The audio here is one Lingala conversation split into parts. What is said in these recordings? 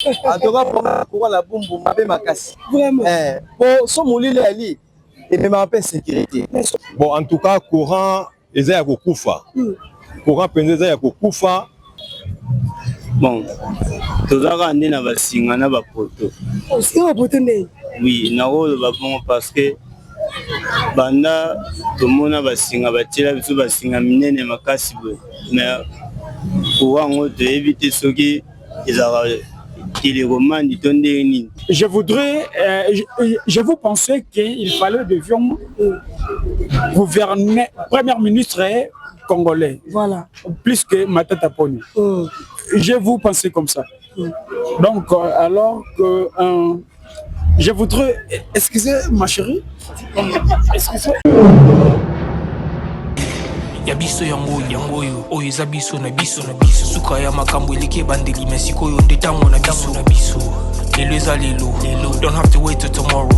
En tout cas, courant na Bumbu mabe makasi. Vraiment. Eh, po so molili ali ememaka mpe insécurité. Bon, en tout cas, courant eza ya kokufa. Courant mpenza eza ya kokufa. Bon, toza kaka nde na basinga na bapoto. Osinga bapoto ndenge? Oui, nakoloba bongo parce que banda tomona basinga, batiela biso basinga minene makasi boye, mais courant yango toyebi te soki ezalaka télécommande to ndenge nini. Je voudrais, je vous pensais qu'il fallait devions gouverner, premier ministre congolais, plus que Matata Ponyo. Je vous pensais comme ça. Donc, alors que je voudrais, excusez ma chérie, excusez. Ya biso yango yango oyo oyo eza biso na biso na biso. Suka ya makambo eleki ebandeli, me sikoyo nde ntango na biso na biso. Lelo eza lelo lelo, don't have to wait till tomorrow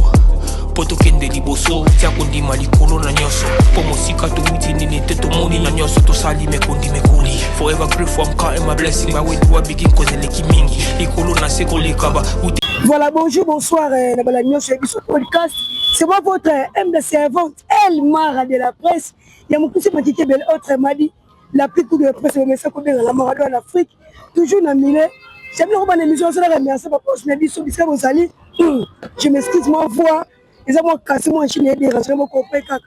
mpo tokende liboso. Tia kondima likolo na nyonso mpo mosika towuti nini te, tomoni na nyonso tosali mekondi mekoli. Forever grateful, I'm counting my blessing. But where do I begin? Cause eleki mingi likolo na se koleka ba wuti. Voilà, bonjour, bonsoir, na bala nyonso ya biso podcast. C'est moi votre humble servante, El Mara de la presse. Ya mokusi Makike Bel, autrement dit, la plus cool de la presse, mais kobenga la Maradona en Afrique, toujours na mile. J'aime bien l'émission, c'est la remercier papa na biso bisika bozali. Je m'excuse, ma voix, eza mwa kasi mwa chine dérange moko pe kaka.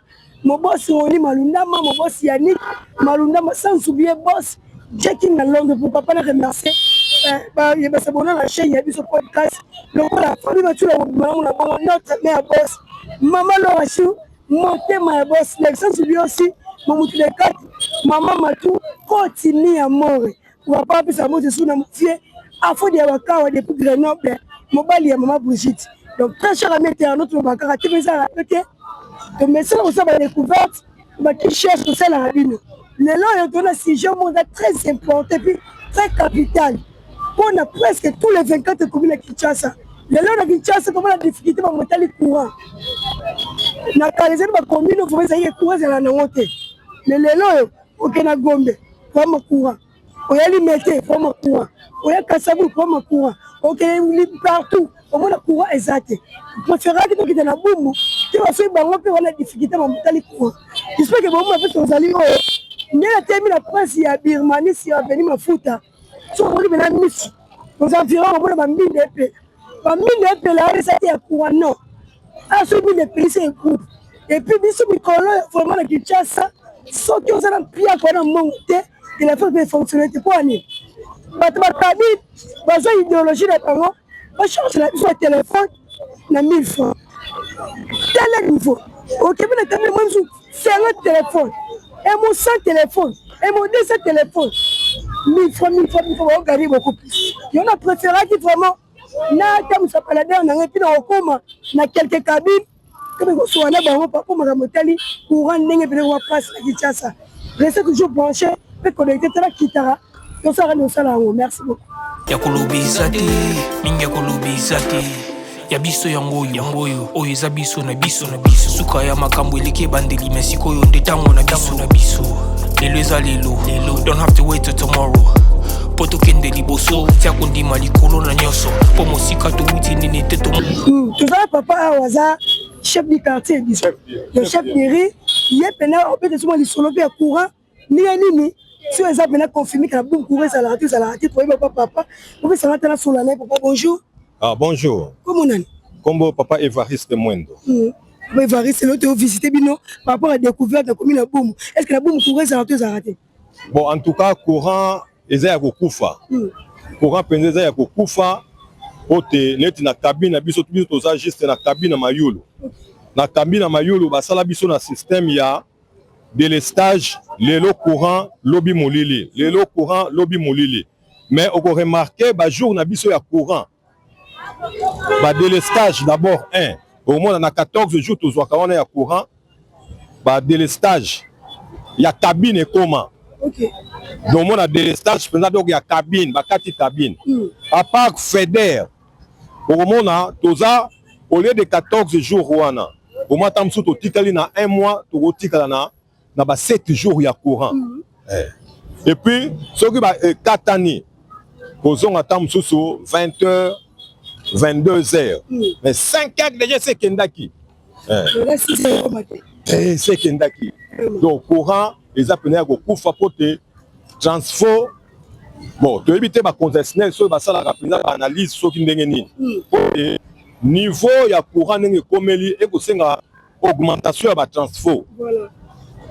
Mon boss Roni Malundama, mon boss Yannick Malundama, sans oublier boss Jackie na Londres, pour papa na remercier. Ba basabona na chaîne ya biso podcast. Lokola famille batula malamu na bango, notre mère boss Mama Laura Chou, motema ya boss Lex, sans oublier aussi Mamutu de Kati, Mama Matu, Kotini ya More. Papa apesa moto su na motie afodi ya bakawa depuis Grenoble, mobali ya Mama Brigitte. Donc très cher ami internaute, tolobaka te mpe ezalaka te, tomesala kosala badécouverte, bakicherche tosalaka bino. Lelo oyo tona sujet moko eza très important puis très capital mpona presque tous les 24 communes ya Kinshasa. Lelo na Kinshasa komona difficulté bamotali courant. Na kala ezali bacommune oyo vraiment ezalaki courant ezala nango te, mais lelo oyo oke na Gombe, problème courant, oya Limete, problème courant, oya Kasavubu, problème courant, okende partout omona courant eza te. Préféraki tokende na Bumbu te, basoki bango mpe wana difficulté bamotali courant. J'espère que bomona mpe tozali oyo nde natemi na prince ya Birmanie sur avenue Mafuta. Soki omoni mpena misu aux environs, omona bambinda epela, bambinda epela eza te ya courant, non. Soki mbinda epelisi egroupe. Et puis biso mikolo vraiment na Kinshasa, soki oza na mpiako wana mbongo te, telefone mpe efonctionne te. Mpo ani bato bakabi bazwa idéologie na bango, bachange na biso ya telefone na 1000 francs. Tala niveau okebi na kabi mwa misu 50 téléphone emo 100 téléphone emo 200 téléphone, 1000 francs, 1000 francs, 1000 francs, baogagner beaucoup plus. Yo na préféraki vraiment natambusa baladeur na ngai mpe na kokóma na quelques cabines tobe kosoka na bango mpo makambo etali courant ndenge pene wa place na Kinshasa. Restez toujours branché mpe connecté. Tala kitaka tosalaka nde osala yango. Merci beaucoup. Ya koloba eza te mingi, ya koloba eza te. Ya biso yango oyo yango oyo oyo eza biso na biso na biso. Suka ya makambo eleki ebandeli, me sikoyo nde ntango na biso na biso. Lelo eza lelo lelo, don't have to wait till tomorrow mpo tokende liboso. Tia kondima likolo na nyonso mpo mosika towuti nini te to Tozala papa awa aza chef du quartier biso, le chef du riz. Ye mpena obete so mwa lisolo mpe ya courant ndenge nini so eza mpena confirmé na Bumbu courant ezalaka te, ezalaka te. Toyeba pa papa opesanga te nasola na ye. Papa, bonjour. Ah, bonjour. Kombo nani? Kombo Papa Evariste Mwendo. Papa Evariste, lelo tovisite bino par rapport à découverte na commune ya Bumbu. Est ce que na Bumbu courant ezalaka to ezalaka te? Bon, en tout cas, courant eza ya kokufa. Courant mpenza eza ya kokufa po te neti na cabine na biso, biso toza juste na cabine na Mayulu. Na cabine na Mayulu basala biso na système ya délestage: lelo courant, lobi molili, lelo courant, lobi molili. Mais okoremarquer bajour na biso ya courant, badélestage d'abord 1, okomona na 14 jours tozwaka wana ya courant, badélestage ya cabine ekoma. Donc omona délestage mpenza, donc ya cabine, bakati cabine. À part feeder, okomona toza au lieu de 14 jours wana, omona ata mosusu totikali na un mois, tokotikala na ba 7 jours ya courant. Eh. Et puis soki ekatani. Kozonga ata mosusu 20 heures, 22 heures. Mais 5 heures déjà esi ekendaki. Esi ekendaki. Donc courant eza pene ya kokufa mpo te transfo. Bon, toyebi te bakonzi ya SNEL soki basalaka mpenza baanalyse soki ndenge nini, mpo te niveau ya courant ndenge ekomeli ekosenga augmentation ya batransfo,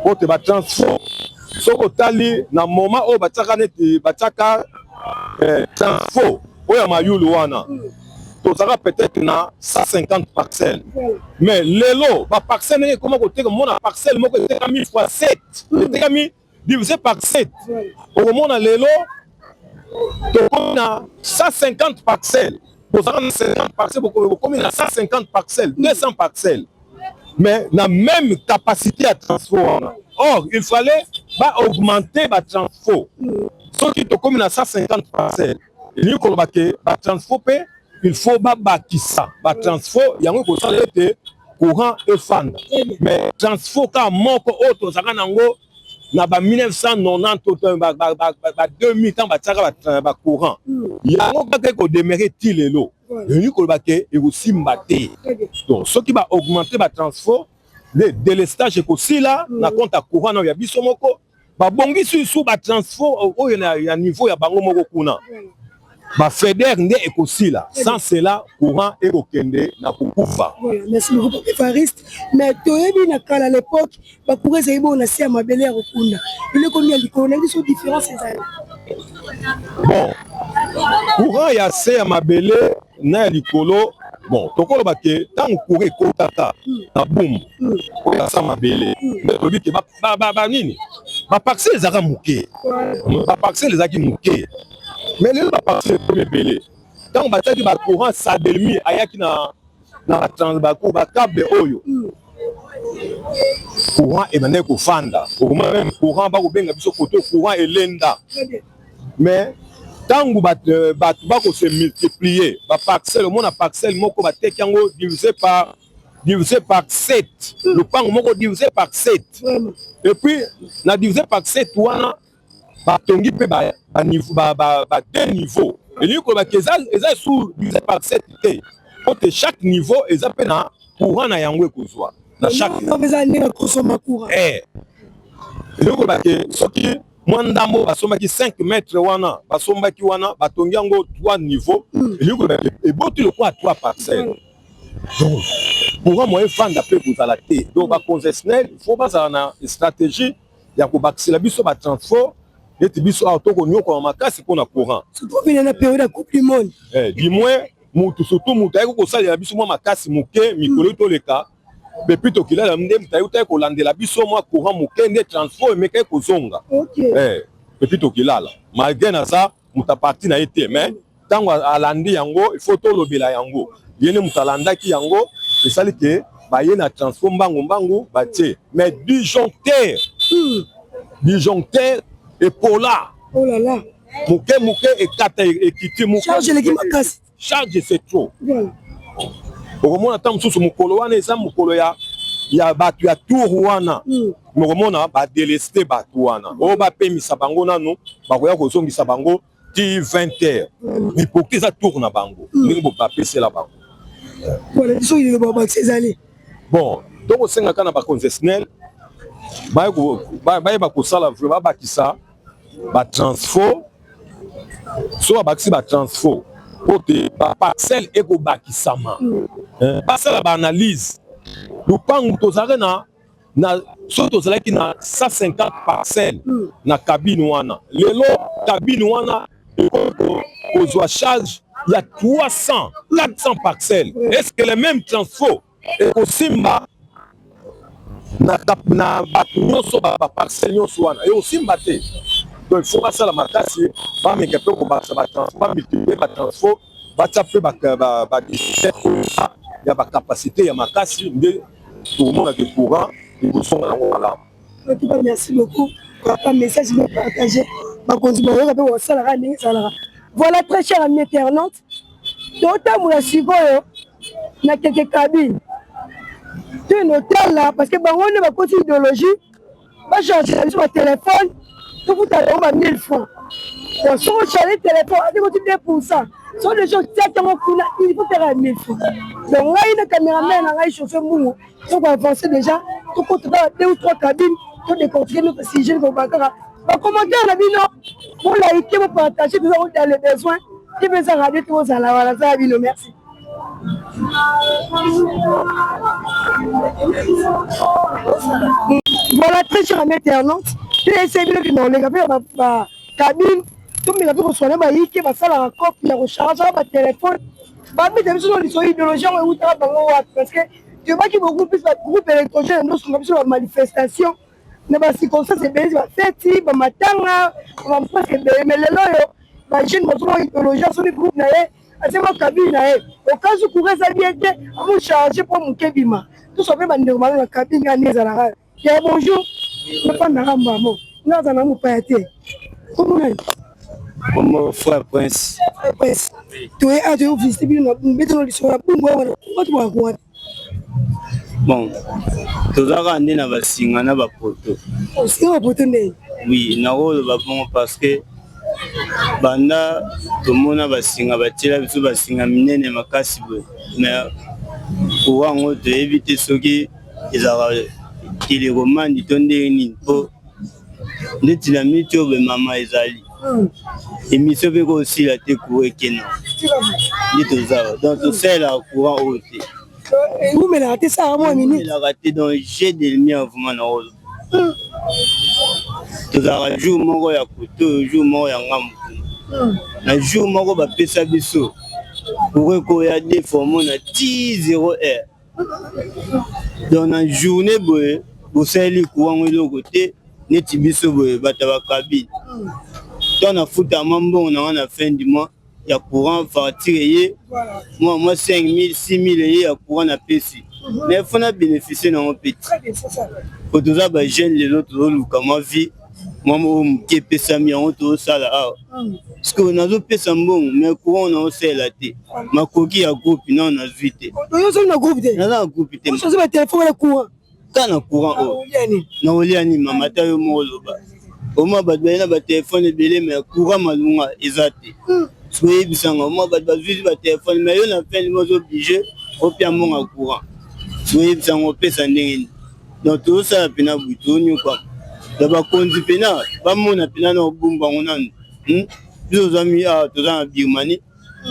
mpo te batransfo soki otali na moment oyo batiaka neti batiaka transfo oyo ya mayulu wana, tozalaka peut-être na 150 parcelles, mais lelo baparcelle ndenge ekoma koteka, mona parcelle moko etekami fois 7, etekami divisé par 7. Okomona lelo tokomi na 150 parcelles, bozalaka na 50 parcelles, bokomi na 150 parcelles, 200 parcelles, mais na même capacité ya transfo wana. Or il fallait baaugmenter batransfo. Soki tokomi na 150 parcelles, elingi koloba ke batransfo mpe il faut babakisa batransfo. Yango ekosala ete courant efanda. Mais transfo kaka moko oyo tozalaka nango na ba 1990, ba 2000, ntango batiaka bacourant, yango kaka ekodemeurer ti lelo. Elingi koloba ke ekosimba te. Donc soki baaugmenter batransfo nde délestage ekosila na compte ya courant nayo ya biso moko. Babongisi lisusu batransfo oyo ya niveau ya bango moko kuna, bafeder nde ekosila. Sans cela, courant ekokende na kokufa. Merci beaucoup, Evariste. Mais toyebi na kala, l'époque, bacourant ezali bongo na se ya mabele ya kokunda. Lelo ekomi ya likolo. Na biso, différence ezali? Bon, courant ya se ya mabele na ya likolo, bon, tokoloba ke ntango courant ekotaka na Bumbu oyo ya sa mabele, nde toyebi ke banini, baparcelle ezalaka moke, baparcelle ezalaki moke. Mais lelo baparcelle ekomi ebele. Ntango batiaki bacourant, Sadelmi ayaki na bacable oyo, courant ebandaki kofanda. Okomona même courant bakobenga biso koto courant elenda. Mais ntango bato bakose multiplier baparcelle, omona parcelle moko bateki yango divisé par 7, lopango moko divisé par 7, et puis na divisé par 7 wana batongi mpe ba deux niveaux. Elingi koloba ke eza sous divisé par 7 te, po te chaque niveau eza mpe na courant na yango ekozwa na chaque. Elingi koloba ke soki mwa ndambo basombaki 5 mètre wana, basombaki wana, batongi yango 3 niveau, elingi koloba ke eboti lokola 3 parcelle. Donc courant moyen efanda mpe kozala te. Donc bakonzi SNEL faut bazala na stratégie ya kobakisela biso batransport neti biso awa tokonyokwama makasi mpona courant. Surtout na période ya Coupe du monde. Du moins mutu, surtout mutu ayaki kosalela biso mwa makasi moke mikolo toleka depuis tokilala, nde mutu ayaki kolandela biso mwa courant moke, nde transport emekaki kozonga depuis tokilala, malgré naza moto aparti na ye te. Mais ntango alandi yango, il faut tolobela yango. Ye nde moto alandaki yango, esali ke baye na transport mbangu mbangu batie. Mais disjoncteur, disjoncteur epola. Oh là là. Moke moke ekata, ekiti. Charge eleki makasi. Charge, c'est trop. Okomona ntango mosusu mokolo wana eza mokolo ya bato ya tour wana, mokomona badelester bato wana oyo bapemisa bango nanu, bakoya kozongisa bango ti 20 heures. Mais pourquoi eza tour na bango ndenge bapesela bango? Soki liloba bakisi ezali? Bon, tokosengaka na bakonzi SNEL bayeba kosala vraiment, babakisa batransfo. So babakisi batransfo po te baparcelle ekobakisama, basala baanalyse. Lupangu tozalaki na soki tozalaki na 150 parcelle na cabine wana, lelo cabine wana ekoki kozwa charge ya 300, 400 parcelles. Est ce que le même transfo ekosimba na bato nyonso, baparcelle nyonso wana? Ekosimba te. Donc il faut basala makasi, bameka mpe kobakisa batransfo, bamultiplier batransfo, batia mpe badisjoncteur ya bacapacité ya makasi, nde tokomonaka courant ekozonga yango malamu. En tout cas, merci beaucoup, papa. Message bien partagé. Bakonzi bayoka mpe basalaka ndenge ezalaka. Voilà, très cher ami internaute, totambola sikoyo na keke cabine toyende otala, parce que bango nde bakoti idéologie bachange na biso batelefone, tokuta bango ba 1000 francs. Donc soki ocharge téléphone ate koti 2 pourcent, soki deja otiaki yango kuna, il faut faire ya 1000 francs. Donc ngai na cameraman na ngai, chauffeur mbungu, toko avance déjà, tokota kaka deux ou trois cabines, todécortiquer notre sujet. Koba kaka bacommentaire na bino, bolike, bopartage, toza dans le besoin te mpe eza radio te, bozala wana zala bino. Merci. Voilà, très cher ami internaute, toyese bino kende koleka mpe bacabine, tomeka mpe koswana bayike basalaka cope ya kocharge batelefone, babeta biso no liso. Idéologie yango eutaka bango wapi? Parce que toyebaki beaucoup plus bagroupe électrogène ndosunga biso bamanifestation na bacirconstance ebele, bafeti, bamatanga, bampresse ebele. Mais lelo oyo bajeune bazomona idéologie, asomi groupe na ye, atie cabine na ye, okazi courant eza bien te, amocharge mpo moke bima. Toso mpe bandeko bano na cabine ani ezalaka ya. Bonjour, nafandaka mbamo, nga aza na mopaya te. Komona? Kombo Frère Prince. Frère Prince, toye awa, toye visite bino na betano lisolo na Bumbu awa. Bato baka wapi? Bon, toza kaka nde na basinga na bapoto. Osinga bapoto nde? Oui, nakoloba bongo parce que banda tomona basinga batiela biso basinga minene makasi boye, mais courant yango toyebi te soki ezalaka télécommande to ndenge nini, mpo ndeti na miniti oyo bemama ezali émission mpe kosila te, courant ekena nde toza. Donc tosalelaka courant oyo te. Ewumelaka te, saka mwa minute. Ewumelaka te. Donc jeu de lumière vraiment na oyo tozalaka jour moko ya kote oyo, jour moko ya ngambu kuna. Na jour moko bapesa biso courant ekoya deux fois mona ti 0 heure. Donc na journée boye bosaleli courant ngo eloko te. Neti biso boye bato ya bacabine, to nafuta mwa mbongo na nga na fin du mois ya courant, facture eye mwa 5000, 6000 eye ya courant, napesi, mais faut na bénéficie nango mpe ti po toza bajeune. Lelo tozoluka mwa vie mwa oyo moke epesami yango tozosala awa, parce que nazopesa mbongo mais courant naosalela te. Makoki ya groupe nao nazwi te. Ozali na groupe te? Naza na groupe te. Ochanger batelefone na courant? Ka na courant oyo nakolia nini, mama? Ata yo moko oloba, omwa bato baye na batelefone ebele mais courant malunga eza te. Soki oyebisanga, omwa bato bazwisi batelefone, mais yo na fin oza obligé opia mbongo ya courant. Soki oyebisanga, opesa ndenge nini? Donc tozosala mpena boye, tozonyokwama ya bakonzi mpena bamona mpena na obumba yango nanu. Biso tozwami awa, toza na Birmanie,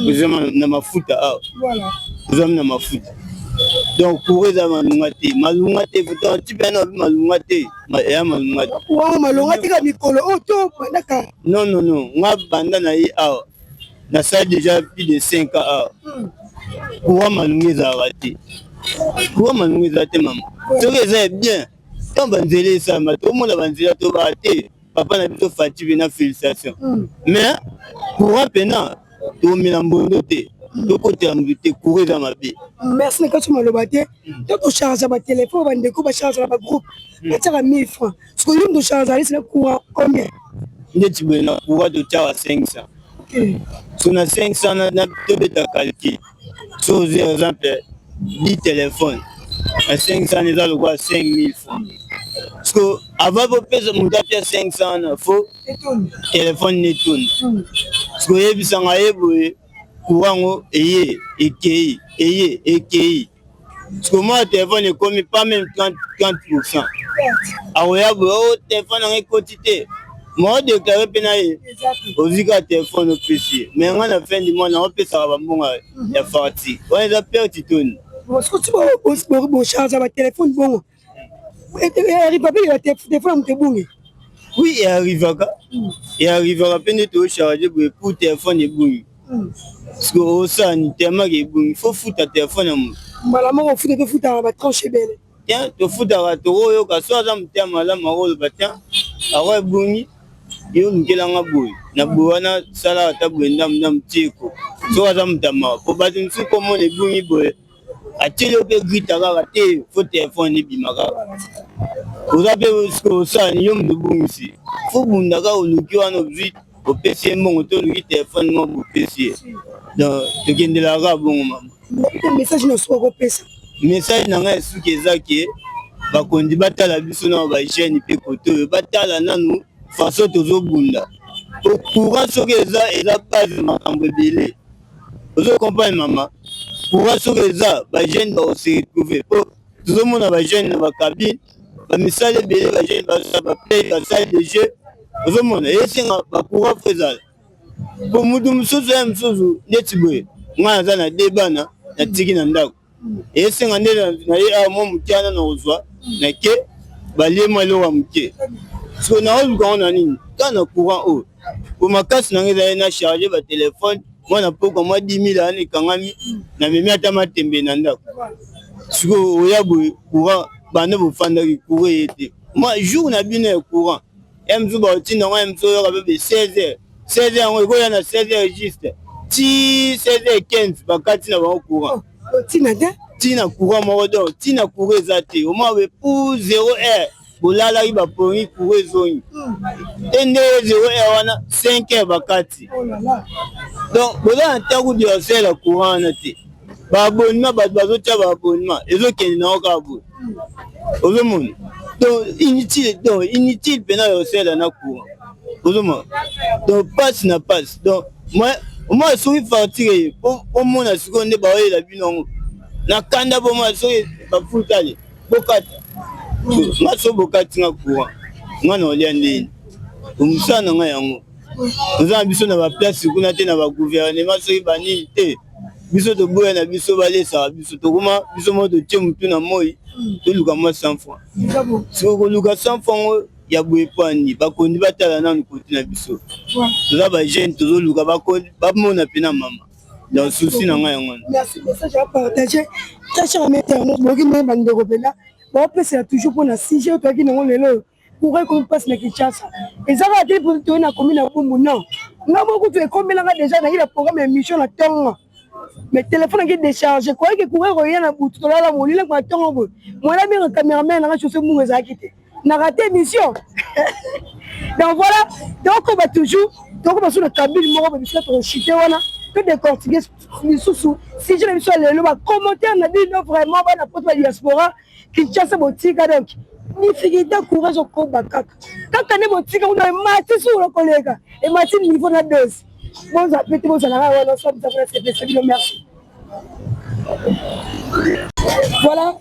tozwami na mafuta awa, tozwami na mafuta. Donc courant eza malunga te, malunga te, ti mpena na malunga te, eya malunga te. Courant malunga tika mikolo oyo to bandaka? Non, non, non, nga banda na ye awa, nasali déjà plus de 5 ans awa, courant malunga ezalaka te, courant malunga eza te, mama. Soki eza ya bien, ntango banzela esalama, tomona banzela, tobaka te papa na biso Fatshi mpena félicitation. Mais courant mpena tomela mbondo te, tokotela motu te, courant eza mabe. Merci. Na kati maloba te, to tocharge batelefone, bandeko bacharge na bagroupe, batiaka 1000 francs. Soki yo moto ocharge alisi na courant, combien? Ndeti boye na courant totiaka 500. So na 500 na tobeta calcul, so ozwi exemple 10 téléphone na 500, eza lokola 5000 francs, parce que avant bopesa moto apia 500 wana, faut téléphone netunda. Parce que oyebisanga ye boye, courant yango eye ekei, eye ekei, parce que mwa téléphone ekomi pas même 30%, akoya boye: "O téléphone yango ekoti te." Ma odéclare mpe na ye, ozwi kaka téléphone, opesi ye, mais nga na fin du mois naopesaka bambongo ya facture wana, eza perte toni. Soki bocharge batelefone bongo, arriva mpe telefone ya moto ebungi? Oui, earrivaka, earrivaka mpe nde tocharge boye pour téléphone ebungi, parce que osani temaka ebungi, faut futa téléphone ya moto. Mbala moko ofuta to futaka batranche ebele? Tiens, tofutaka, tokoyoka so aza motema malamu, akoloba: "Tiens, ako ebungi, yo olukelanga boye na boye wana, sala ata boye ndamu ndamu tieko." Soki aza moto ya mawa, po bato mosusu komona ebungi boye, atieli yo mpe grita kaka te, faut téléphone ebima kaka. Oza mpe osala yo moto obungisi, faut bunda kaka, oluki wana, ozwi, opesi ye mbongo, to oluki téléphone moko, opesi ye. Donc tokendelaka kaka bongo, mama. Message na soki okopesa? Message na ngai esuki eza ke bakonzi batala biso na bajeune mpe kote oyo, batala nanu façon tozobunda. Po courant soki eza, eza base ya makambo ebele. Ozo comprendre mama? Courant soki eza, ba jeunes bako se retrouver. Po tozomona ba jeunes na ba cabine, ba misala ebele ba jeunes bazosala ba play, ba salle de jeu. Ozomona esenga ba courant faut ezala. Po mutu mosusu ya mosusu neti boye, ngai naza na deux bana natiki na ndako. Esenga nde na ye awa mwa moke wana na kozwa na ke balie mwa eloko ya moke. Sikoyo naoluka yango na nini? Kaka na courant oyo. Po makasi na ngai ezali na charge ba telefone mwa na pokwa mwa 10 000 wana ekangami namemi ata matembe na ndako. Sikoyo oya boye courant banda bofandaki courant eye te. Mwa jour na bino ya courant ya mosusu bakotinda yango ya mosusu oyoka mpe 16 heures 16 heures yango ekoya na 16 heures juste ti 16 heures 15 bakati na bango courant. Tina te? Tina courant moko donc tina courant eza te omwa boye pour 0 heure bolalaki bapongi courant ezongi te nde 0 heure wana 5 heures bakati. Donc boza na ntango kutu ya kosalela courant wana te. Ba abonnement bato bazotia ba abonnement ezokende nango kaka boye. Ozomona donc inutile, donc inutile mpena ya kosalela na courant. Ozomona donc pasi na pasi donc moi soki facture ye omona sikoyo nde baoyela bino yango na kanda bomona soki bafutale bokata nga so bokati nga courant nga na olia ndeni mosala na nga yango oza na biso na baplace kuna te na bagouvernement soki banini te biso toboya na biso balesaka biso tokoma biso moko totie motu na moi toluka mwa 100 francs soki koluka 100 francs ngo ya boye pwani bakondi batala nanu koti na biso toza ba jeune tozoluka bamona mpena mama donc souci na ngai yango wana. Merci message à partager très cher ami internaute boyoki ndenge bandeko mpenza baopesela toujours mpona sujet oyo toyaki nango lelo oyo courant ekomi mpasi na Kinshasa eza kaka te mpo toye na commune ya Bumbu non nga moko kutu ekomelanga déjà nayaki na programme ya émission na ntongo mais téléphone naki décharge koyaki courant ekoya na butu tolala molili na ntongo boye mwana abenga cameraman nanga chose mungu ezalaki te na raté émission donc voilà tokoba toujours tokoba sur na cabine moko bisika tokochite wana to décortiquer lisusu sujet na biso ya lelo ba commentaire na bino vraiment bana poto ba diaspora Kinshasa botika donc difficulté courage okoba kaka kaka nde botika kuna emati suro koleka emati niveau na dose bozala pe te bozalaka wana soa sepesa bino merci. Voilà,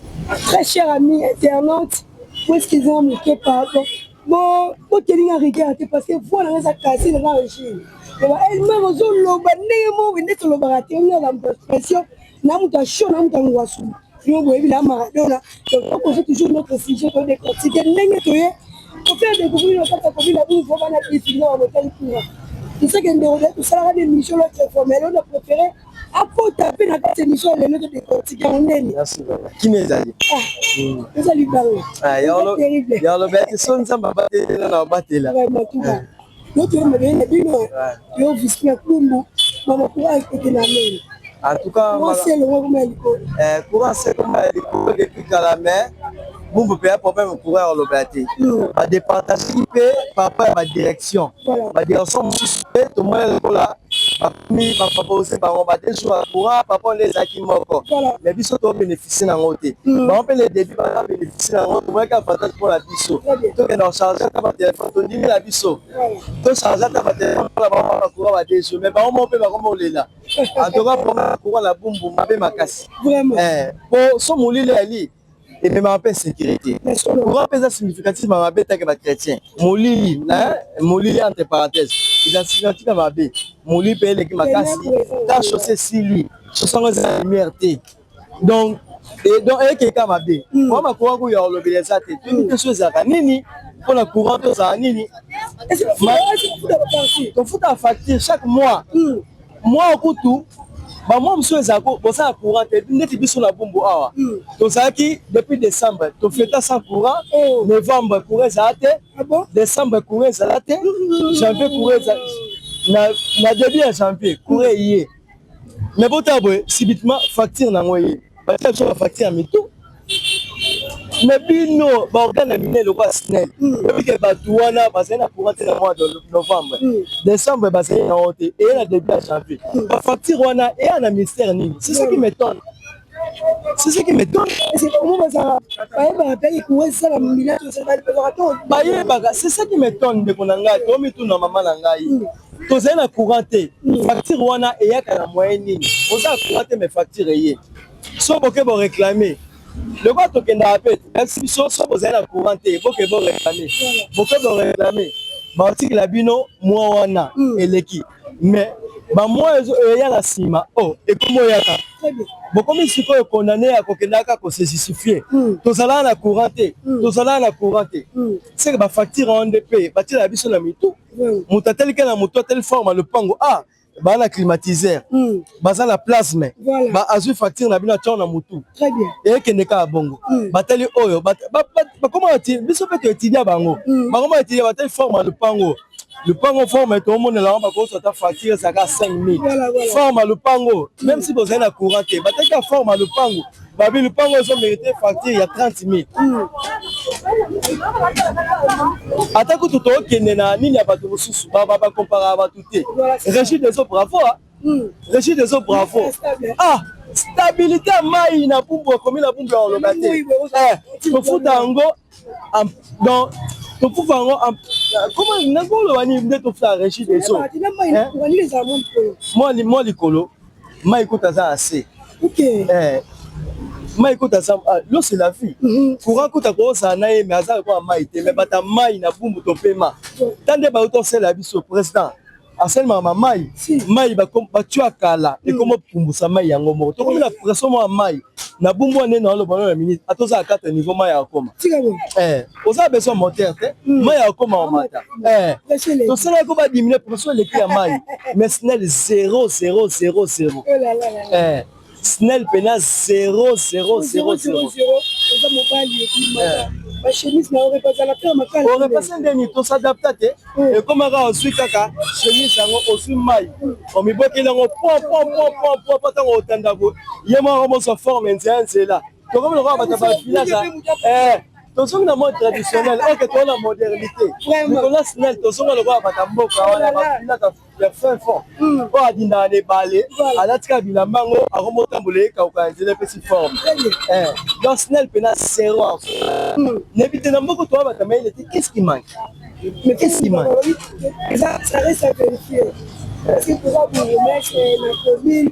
très cher ami internaute, où est-ce qu'ils ont moke pardon bo botelinga rigueur te parce que voix nanga eza cassé na régime elle-même ozoloba ndenge moko nde tolobaka te oyo na pression na moto ya chaud na moto ya ngwasu yo boyebi na Maradona. Donc tokozo toujours notre sujet to décortiquer ndenge toye kofaire découvrir na kati ya commune ya Bumbu bana difficulté ya botali courant. C'est ça que ndeko tosalaka des émissions l'autre fois mais on a préféré akota mpe na kati ya émission ya lelo to décortiquer yango ndeni. Merci vraiment. Kimia ezali. Eza libanga. Terrible. Ya lobi ati so Nzambe abatela na abatela. Vraiment tout va. Notre mabele na bino yo visite na Bumbu mama courant ekende na amen. En tout cas, courant se elongwa koma ya likolo. Courant se koma ya likolo depuis kala mais Bumbu mpe ya problème courant ya kolobela te. Ba départage mpe par rapport ya ba direction. Ba direction mosusu mpe tomoni lokola bakomi ba favoriser bango ba deux jours ya courant par rapport nde ezalaki moko. Mais biso to bénéficier nango te. Bango mpe le début ba bénéficier nango tomonaki avantage mpona biso. Tokende kocharge ata ba téléphone tondimi na biso. Tocharge ata ba téléphone mpona bango ba courant ba deux jours mais bango moko mpe bakomi kolela. En tout cas problème ya courant na Bumbu mabe makasi. Po so molili ali ememaka mpe insécurité. Courant mpe eza significatif ya mabe take ba chrétien. Molili na molili entre parenthèses eza significatif ya mabe. Molili mpe eleki makasi ta chaussée esili chaussée yango eza na lumière te. Donc et donc ekeka mabe. Mwa ma courant kuya olobela eza te. Toyebi te so ezalaka nini mpona courant tozala nini. Tofuta facture chaque mois. Mois kutu ba mois mosusu ezalaka bosala courant te neti biso na Bumbu awa tozalaki depuis décembre tofeta sans courant. Novembre courant ezala te, décembre courant ezala te, janvier courant ezala na début ya janvier courant eye mais botala boye subitement facture nango eye batia biso ba facture ya mitu. Mais bino ba organe ya minene lokola SNEL oyebi ke bato wana bazali na courant te na mois de novembre, décembre bazali na yango te, eye na début ya janvier ba facture wana eya na ministère nini? C'est ce qui m'étonne. C'est ce qui m'étonne. Bayebaka, c'est ce qui m'étonne ndeko na ngai, tomituna mama na ngai. Tozali na courant te. Facture wana eyaka na moyen nini? Oza na courant te mais facture eye. So boke bo réclamer. Lokola tokendaka mpe kasi biso so bozali na courant te boke bo réclamer. Boke bo réclamer. Baotikela bino mwa wana eleki. Mais ba mois eya na nsima oh ekomi oyaka bokomi sikoyo condamné ya kokendaka ko se justifier. Tozalaka na courant te, tozalaka na courant te. Seke ba facture wana nde mpe batiela biso na mitu. Moto ateliki na moto ateli forme ya lopango ah baza na climatiseur, baza na plasme, ba azwi facture na bino atia na motu ekende kaka bongo. Batali oyo bakoma biso mpe toetudia bango, bakoma etudia batali forme ya lopango. Lupango forme tomonela yango bakozwa ata facture ezalaka 5000 forme ya lupango, même si bozali na courant te, bataki ya forme ya lupango, babi lupango ezo mérite facture ya 30 000. Ata kutu tokende na nini ya bato mosusu bakomparaka bato te. Régie des eaux, bravo. Régie des eaux, bravo. Ah, stabilité ya mai na Bumbu, ekomi na Bumbu ya koloba te. Tofuta yango donc, tofuta yango comment? Nakoloba nini nde tofuta Régie des eaux mwa likolo, mai kuta aza na se, mai kuta aza. L'eau, c'est la vie. Courant kuta kozala na ye mais aza lokola mai te. Mais bata mai na Bumbu topema ta nde bauti osala biso président asalemaka mai mai batio ya kala ekoma opumbusa mai yango moko. Tokomi na pression moko ya mai na Bumbu wana nde naoloba no na minute ata oza na 4 niveau, mai ya akoma oza besoin moteur te, mai ya akoma omata. Tosalaki ko badiminuer pression eleki ya mai, mais SNEL 0 0 0 0, SNEL pena 0 0 0 0. Orepasser ndeni tos'adapter te, ekomaka ozwi kaka chemise yango, ozwi mai, omibokeli yango po po po po po po. Ntango otanda boye, ye moko mozwa forme nzela nzela. Tokomi lokola bato ya bavillage, tozongi na mode traditionnel oke toza na modernité. Likolo ya SNEL, tozonga lokola bato ya mboka wana, bavillage ya fin fond oyo adindaka na ebale, alatika bilamba yango, akomotambola, ekauka na nzela, epesi forme. Donc SNEL pena zéro. Nayebi te na mboka toya bato mayele te. Qu'est-ce qui manque? Mais qu'est-ce qui manque? Ça reste à vérifier parce que toza bourgmestre na commune,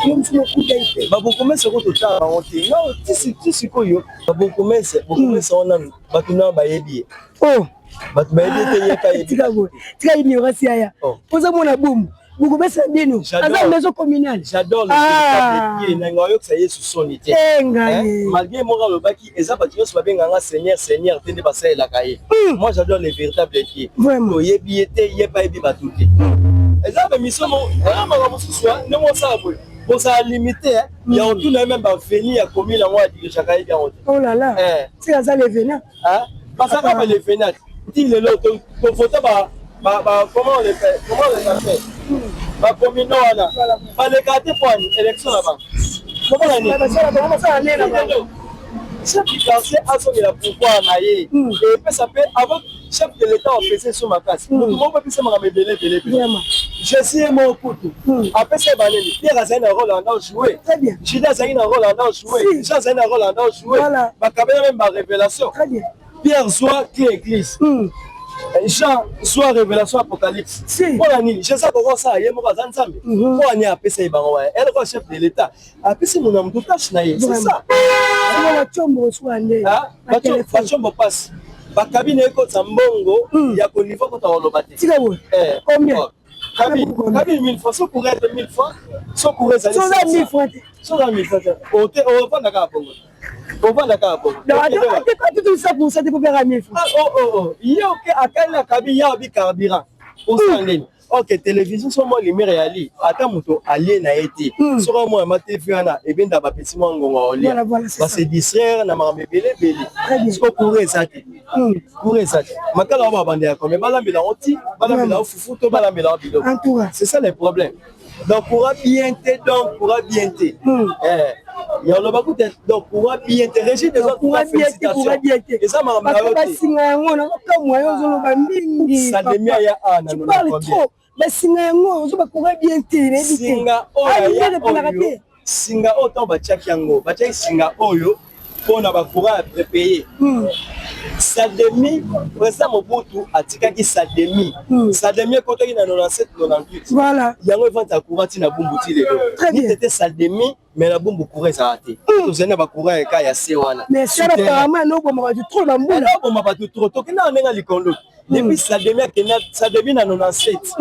yo mosu mokutaki te. Babourgmestre ko totala bango te ti sikoyo. Babourgmestre, bourgmestre wana nanu bato na bayebi ye. Oh. Bato bayebi ete ye ka yebi. Tika boye, tika ignorance yaya. Oza mona Bumbu, bourgmestre na bino aza maison communale. J'adore le véritable Dieu. Nanga oyokisa Yesu soni te. Ngai. Malgré moko alobaki eza bato nyonso babenganga Seigneur, Seigneur te nde basalelaka ye. Moi, j'adore le véritable Dieu. Toyebi ye te, ye mpe ayebi bato te. Eza bamission oya makambo mosusu ndenge osala boye, bozala limité ya otuna ye. Même baveni ya commune yango adirigeaka, yebi yango te. Oh là là, c'est aza levenant. Bazalaka balevenant ti lelo. Tovota, comment on les fait, comment on les appelle, bacommunaux wana balekaka te po ani élection na bango. Komona nini? Chef du quartier azongela pouvoir na ye, epesa mpe avant chef de l'État apese so makasi. Motu moko epesa makambo ebele ebele ebele. Jésus ye moko kutu apesa ye banini. Pierre azali na rôle anda jouer, Judas azali na rôle anda jouer, Jean azali na rôle anda jouer. Bakabela même barévélation. Pierre zwa clé église, Jean zwa révélation Apocalypse. Mpona nini Jésus akoki kosala ye moko? Aza Nzambe. Mpo ani apesa ye bango wana? Eloko chef de l'État apesi moto na moto tâche na ye, c'est ça. Bacombo mpasi, bakabine ekotisa mbongo ya koniveau kota koloba te. Cabine 1000 francs, so courant ete 1000 francs, so courant ezali soza 1000 francs te. Soza 1000 francs te, ovanda kaka bongo, ovanda kaka bongo. Atutulisa pour ça te po pera 1000 francs. Ye oke akali na cabine ya obi carburant, osala ndeni? Ok, télévision so mwa lumière yali, ata moto alie na ye te. Soki amona ma TV wana ebenda bapesi mwa ngonga olia, base distraire na makambo ebele ebele. Siko courant eza te, courant eza te, makala oyo babanda ya mais balambela yango ti balambela yango fufu to balambela yango biloko. C'est ça le problème. Donc courant bien te, donc courant bien te ya oloba kuta. Donc courant bien te, Régie des eaux. Courant bien te, courant bien te. Eza makambo na yo te. Basinga yango nazokamwa, yo ozoloba mingi. Sandemi aya a na Tu parles trop. Basinga yango ozoba courant bien te, nayebi te. Singa oyo aya oyo. Singa oyo ntango batiaki yango, batiaki singa oyo mpo na ba courant ya prépayé. Sademi, président Mobutu atikaki Sademi. Sademi ekotaki na 97 98. Voilà. Yango evanda courant ti na Bumbu ti lelo. Très bien. Nitete Sademi mais na Bumbu courant ezalaka te. Tozali na ba courant ya ya se wana. Mais ça apparemment no boma bato trop na mbula. Boma bato trop. Tokenda na ndenge ya likolo. Depuis Sademi akenda Sademi na 97.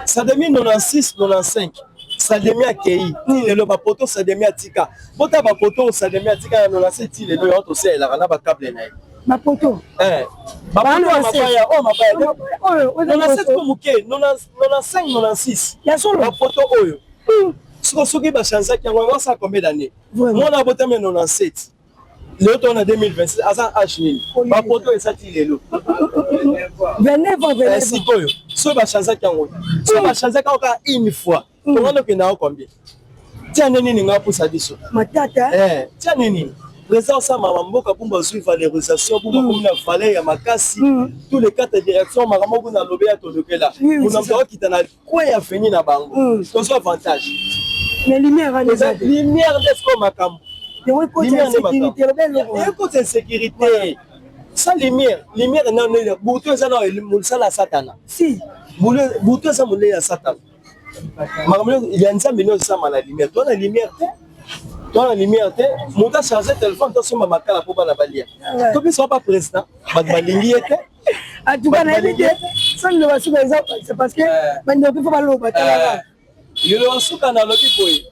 Sademi 96 95. Sademi akei ti lelo bapoto Sademi atika. Bota bapoto Sademi atika na 97 ti lelo yango tosalelaka na bacable na ye. Bapoto. Eh. Bapoto ya mabaya oyo mabaya. Oyo 97 ko moke 95 96. Ya solo. Bapoto oyo. Siko soki bachangeaki yango yango asala combien d'année? Mwana abotami na 97. Lelo to na 2026 aza âge nini? Bapoto eza ti lelo. 29 ans 29 Sikoyo soki bachangeaki yango soki bachangeaki yango kaka une fois tongana okende yango combien? Tia nde nini nga pusa biso? Matata. Eh, tia nde nini? Président osama mboka Bumba azwi valorisation Bumba komi na valeur ya makasi tous les quatre directions makambo kuna alobi ya tolobela kuna moto akokita na coin ya veni na bango tozwa avantage. Mais lumière wana eza te. Lumière nde sikoyo makambo. Yango ekoti insécurité loba eloko. Ekoti insécurité. Sans lumière, lumière nano butu eza na mosala ya satana. Si. Butu eza molei ya satana. Makambo ya nzambe nyonso esama na lumière. Toza na lumière te. Toza na lumière te. Moto acharge téléphone tosomba makala mpo bana balia. To biso ba président bato balingi ye te. En tout cas nayebi te soki liloba suka eza c'est parce que bandeko mpe fo baloba talaka. Liloba suka nalobi boye.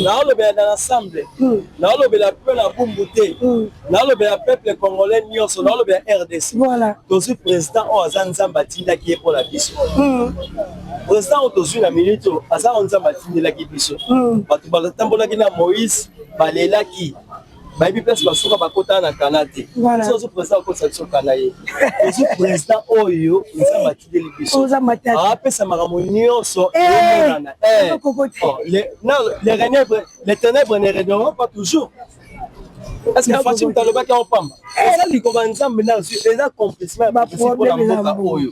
Naolobela na ensemble, naolobela mpe na Bumbu te, naolobela peuple congolais nyonso, naolobela RDC. Voilà. Tozwi président oyo aza Nzambe atindaki ye mpo na biso. Président oyo tozwi na minute oyo aza oyo Nzambe atindelaki biso. Bato batambolaki na Moïse balelaki, bayebi place basuka bakotana na kana te. Voilà. Biso président akotisa biso kana ye. Tozwi président oyo Nzambe atindeli biso. Oza matata. Apesa makambo nyonso emonana. Les ténèbres ne régneront pas toujours. Est-ce que Fatshi moto alobaki yango pamba? Eza likoba Nzambe na eza accomplissement ya prophétie mpona mboka oyo.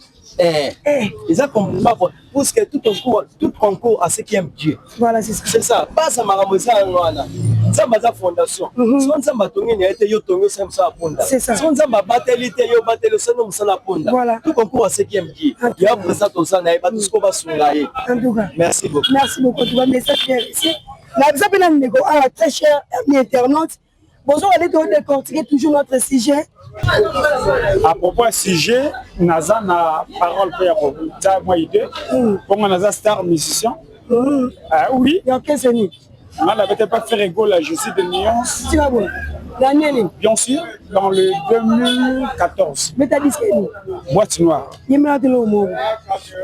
Eza accomplissement parce que tout concourt à ceux qui aiment Dieu. Voilà, c'est ça. C'est ça. Basa makambo eza yango wana. Nzambe aza fondation. So Nzambe atongi na ye te yo tongi osali mosala ponda. C'est ça. So Nzambe abateli te yo bateli osali mosala ponda. Voilà. Tout concourt à ceux qui aiment Dieu. Ya président toza na ye bato sikoyo basunga ye. En tout cas. Merci beaucoup. Merci beaucoup. En tout cas, message bien reçu. Na biso mpe na ndeko awa très cher ami internaute. Bonjour, allez décortiquer toujours notre sujet. À propos du sujet, naza na parole pe ya kobuta mwa idée. Ponga naza star musicien. Oui. Ya orchestre nini? Nga nabete pas faire école à Jésus de Nuance. Tika boye. Na nini? Bien sûr, dans le 2014. Beta disque nini? Boîte noire. Yemela te lo moko.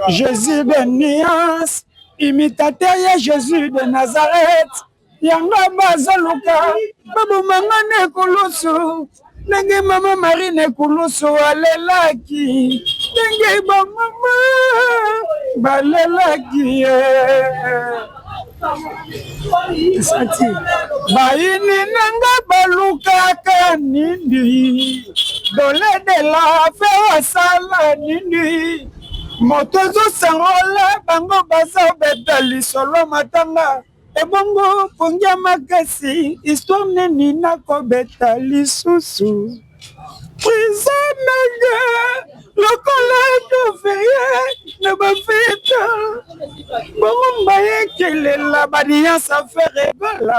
Jésus de Nuance, imitateur ya Jésus de Nazareth. Yango bazoluka babomanga na ekulusu ndenge mama Marie na ekulusu alelaki ndenge bamama balelaki ye. Santi. Bayini nanga balukaka nini dole de la fe asala nini moto ezosangola bango bazobeta lisolo matanga ebongo pongia makasi histoire nini nakobeta lisusu prison nanga lokola ekofeye na bafeta bongo mbayekelela baniance affaire egola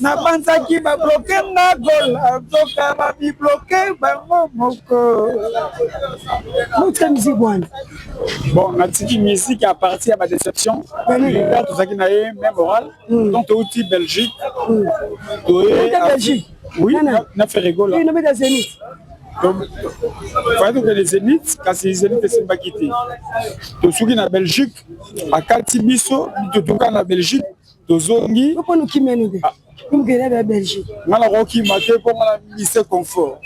nabanzaki babloke nga gola nzoka babibloke bango moko. Motika musique wana. Bon, natiki musique à partir ya badéception. Leader tozalaki na ye même oral. Donc touti Belgique. Touti Belgique. Oui, na Ferregola. Oui, nobeta Zénith. Fallait tokende Zénith, kasi Zénith esimbaki te. Tosuki na Belgique, akati biso, totuka na Belgique, tozongi. Mpo nokimenu te. Mokende ya Belgique. Nga nakokima te mpo nga na mise confort.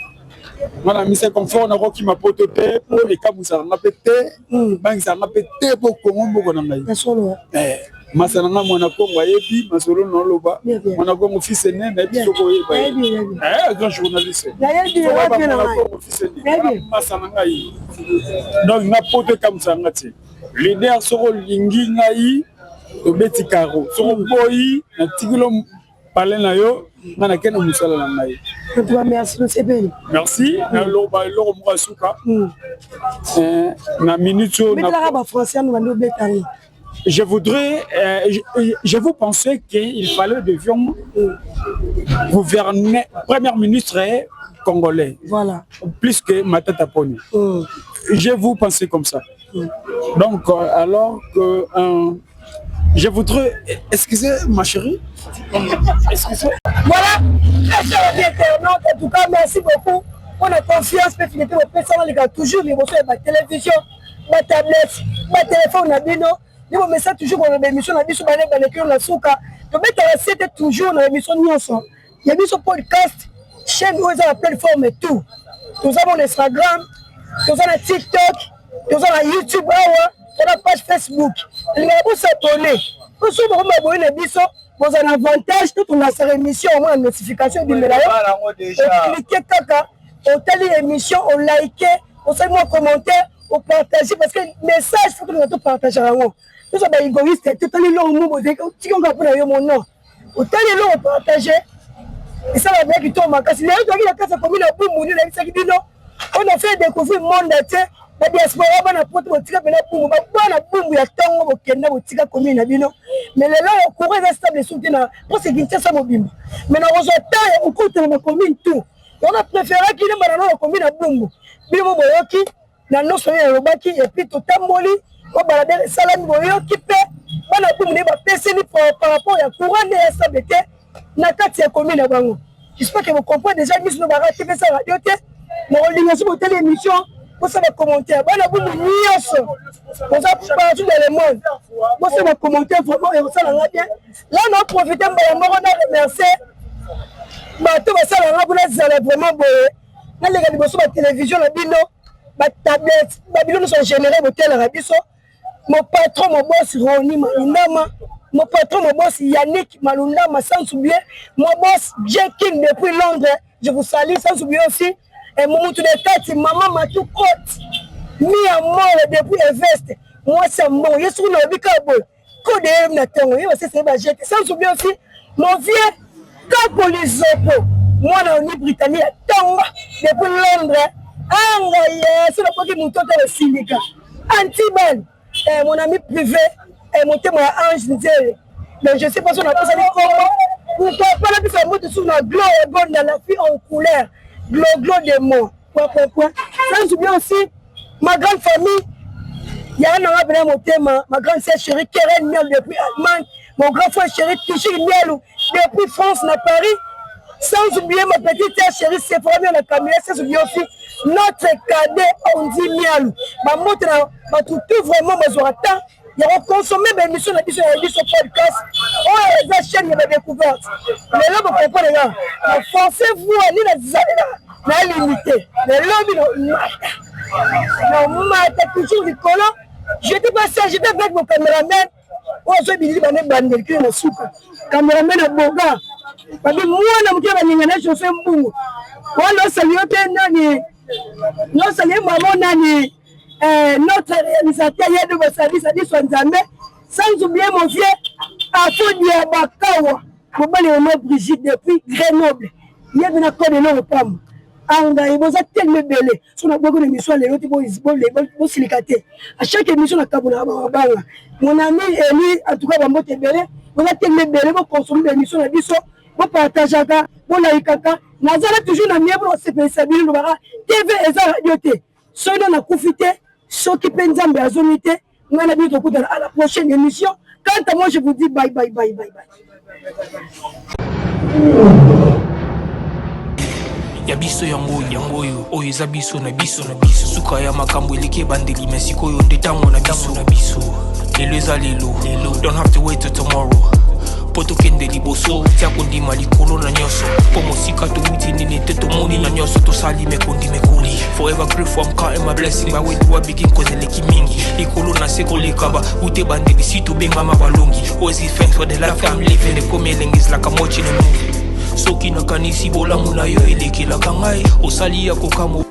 Nga na mise confort nakokima poto te mpo ekamwisaka nga mpe te, ebangisaka nga mpe te mpo Kongo mboka na ngai. Masa na nga mwana Kongo ayebi masolo na oloba. Mwana Kongo fils aîné nayebi soki oyeba ye. Grand journaliste. Mwana Kongo fils aîné. Masa na ngai. Donc nga poto ekamwisaka nga te. Leader soki olingi ngai. Tobeti karo, soki oboyi natikilo palais na yo, nga nakei na mosala na ngai. En tout cas, merci, tosepeli. Merci. Naloba eloko moko ya suka na minute oyo. Betelaka bafrançais ano bandi obetani. Je voudrais, je vous pensais qu'il fallait devions gouverner, premier ministre congolais. Voilà. Plus que Matata Ponyo. Je vous pensais comme ça. Donc, alors que je voudrais, excusez ma chérie, excusez. Voilà, très cher internaute, en tout cas, merci beaucoup pour la confiance, pe fidélité, opesanga leka toujours liboso ya batélévision, batablette, batelefone na bino. Nde bomesa toujours koloba émission na biso bane baleki na suka. Tobetaka sete toujours na émission nyonso ya biso podcast, chaîne oyo eza na plateforme tout. Toza na Instagram, toza na TikTok, toza na YouTube awa, toza na page Facebook. Elingaka bosabone poso bokoma boye na biso, boza na avantage to tolasaka émission, omona notification ebimela yo, oclique kaka, otali émission, olike, osali mwa commentaire, opartage, parce que message faut tolinga topartage yango. Toza baégoïste, totali eloko mo botikonga mpona yo mono, otali eloko, partage, esala bien kitoko makasi. Lelo toyaki na kati ya commune ya Bumbu, nde nayebisaki bino on a fait découvrir monde entier, badiaspora, bana Poto, botika mpena Bumbu, bana Bumbu ya ntongo, bokenda botika commune na bino. Mais lelo courant eza stable esuki te na presque Kinshasa mobimba, mais nakozwa temps ya kokotela na commune tout. Wana préféraki nde mbana na commune ya Bumbu. Bino mo boyoki na nyonso oyo alobaki, et puis totamboli po baladeur esalami, boyoki mpe bana Bumbu nde bapeseli par rapport ya courant nde ya stable te na kati ya commune na bango. J'espère que bocomprendre déjà. Miso no baka te, pesa radio te na kolinga. So botali émission, bosala bacommentaire. Bana Bumbu nyonso boza partout dans le monde, bosala bacommentaire, vraiment ekosalanga bien. Là na profite mbala moko na remercier bato basalanga mpona zala vraiment boye, naleka liboso batélévision na bino, batablette, babilo nyonso en général botelaka biso. Mon patron, mon boss Roni Malundama, mon patron, mon boss Yannick Malundama, sans oublier mon boss J King depuis Londres, je vous salue, sans oublier aussi et Mumutu de Kati, Maman Matou Côte, Mi Amore depuis Everest, moi c'est bon, ye soki nalobi kaka boye, code ye na ntongo ye basese ye bajete, sans oublier aussi mon vieux Kapolizopo, mwana oni Britannie ya ntongo depuis Londres. Anga ye so nakoki moto te osindika Antibal, mon ami privé, motema ya Ange Nzele. Donc je sais pas so napesani kombo. Pourquoi pas napesa moto su na Glo Gonda, la fille en couleur, Glo Glo de moi, point point point. Sans oublier aussi ma grande famille yaya nanga mpena motema, ma grande sœur chérie Keren Miel depuis Allemagne, mon grand frère chéri Tichik Mialou depuis France na Paris, sans oublier ma petite sœur chérie Sephora Mialou na Camilla, sans oublier aussi notre cadet Ondi Mialou. Bambote na bato tout vraiment bazwaka temps ya kokonsome baémission na biso ya biso podcast oyo eza chaîne ya badécouverte. Lelo bocomprendre nga na force voi nini nazali na limité. Lelobi nomata, nomata toujours likolo. J'étais pas seul, j'étais avec mon cameraman oyo azo bilili bana ebandeli kino na suka. Cameraman ya boga babi mwana moke baninga na José Mbungu wana, osali yo te nani, nosali ye mama nani, notre réalisateur ye do basalisa biso Nzambe, sans oublier mon vieux Afodia Bakawa, mobali mama Brigitte depuis Grenoble, ye mpe na code eloko pamba. Angai boza tellement ebele, so naboki na émission ya lelo te, bosilika te. À chaque émission nakabolaka babanga mon ami Eli. En tout cas, bambote ebele, boza tellement ebele, boconsommer baémission na biso, bopartageaka, bolayikaka. Nazala toujours na mie mpona kosepelisa bino. Lobaka TV eza radio te. Soki no nakufi te, soki mpe Nzambe azongi te, ngai na bino tokutana à la prochaine émission. Quant à moi, je vous dis bye bye bye bye bye. Ya biso yango yango oyo, oyo eza biso na biso na biso. Suka ya makambo eleki ebandeli, me sikoyo nde ntango na biso na biso. Lelo eza lelo lelo, don't have to wait till tomorrow mpo tokende liboso. Tia kondima likolo na nyonso, mpo mosika towuti nini te, tomoni na nyonso tosali mekondi mekoli. Forever grateful, I'm counting my blessing. But where do I begin? Cause eleki mingi likolo na se koleka ba ute bandeli si tobengama balongi. Always give thanks for the life I'm living. Ekomi elengi, is like I'm watching a movie. Soki nakanisi bolamu na yo elekelaka ngai, osali ya kokamwa.